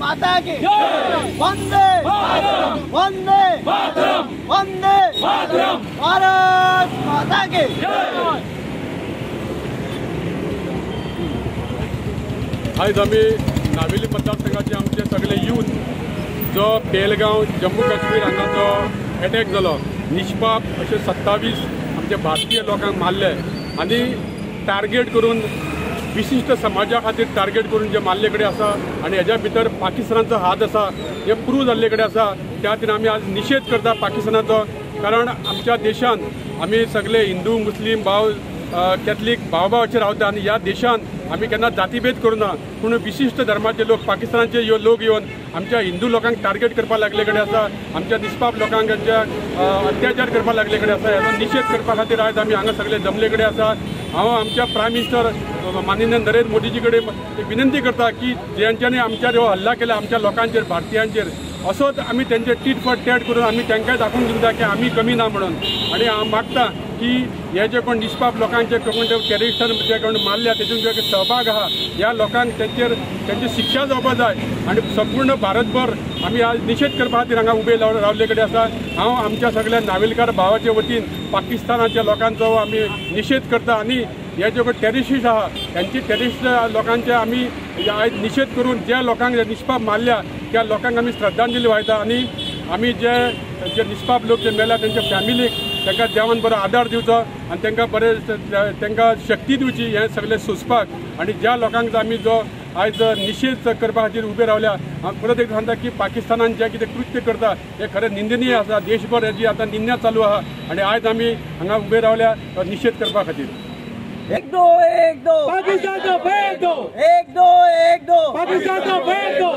माता की वंदे वंदे वंदे भारत माता की। आयज आमी नावेली मतदारसंघाचे आमचे सगळे यूथ जो पेलगांव जम्मू काश्मीर हांगा जो एटॅक जालो निष्पाप अशे 27 आमचे भारतीय लोकांक मारले आनी टार्गेट करून विशिश्ट समाजा खातीर टार्गेट करून जे मारले कडेन आसा आनी हेज्या भितर पाकिस्तानाचो हात आसा हे प्रूव जाल्ले कडेन आसा। त्या खातीर आमी आज निशेध करता पाकिस्तानाचो, कारण आमच्या देशान आमी सगळे हिंदू मुस्लीम भाव कॅथलीक भावभावाचे रावता आनी ह्या देशान आमी केन्ना जातीभेद करुना, पूण विशिश्ट धर्माचे लोक पाकिस्तानाचे लोक येवन आमच्या हिंदू लोकांक टार्गेट करपाक लागले कडेन आसा, आमच्या निष्पाप लोकांक अत्याचार करपाक लागले कडेन आसा। हेजो निशेध करपा खातीर आयज आमी हांगा सगळे जमले कडेन आसा। हांव आमच्या प्रायम मिनिस्टर माननीय नरेंद्र मोदीजी कडेन विनंती करता की ज्यांच्यानी आमच्यार हो हल्ला केला आमच्या लोकांचेर भारतीयांचेर, असोच आमी तेंचे टीट फॉर टॅट करून आमी तांकांय दाखोवन दिवंक जाय की आमी कमी ना म्हणून। आनी हांव मागता की हे जे कोण निष्पाप लोकांचे कोण टेररिस्टान जे कोण मारल्या तेतून जे सहभाग आहा ह्या लोकांक तेंचेर तेंची शिक्षा जावपा जाय आनी संपूर्ण भारतभर आमी आज निशेध करपा खातीर हांगा उबे रावल्ले कडेन आसा। हांव आमच्या सगळ्या नावेलकार भावाचे वतीन पाकिस्तानाच्या लोकांचो आमी निशेध करता आनी हे जे कोण टेररिस्ट आहा त्यांची टेररिस्ट लोकांचे आमी आयज निशेध करून ज्या लोकांक निष्पाप मारल्या त्या लोकांक आमी श्रद्धांजली वाहता आनी आमी जे जे निष्पाप लोक जे मेल्या तेंच्या फॅमिलीक तांकां देवान बरो आदार दिवचो आनी तांकां बरें तांकां शक्ती दिवची हें सगळें सोंसपाक। आनी ज्या लोकांक आमी जो आयज निशेध करपा खातीर उबे रावल्या, हांव परत एकदां सांगता की पाकिस्तानान जें कितें कृत्य करता हें खरें निंदनीय आसा। देशभर हेजी आतां निंदा चालू आहा आनी आयज आमी हांगा उबे रावल्या निशेध करपा खातीर। 1 2 1 2 पाकिस्तान को फेंक दो, 1 2 1 2 पाकिस्तान को फेंक दो।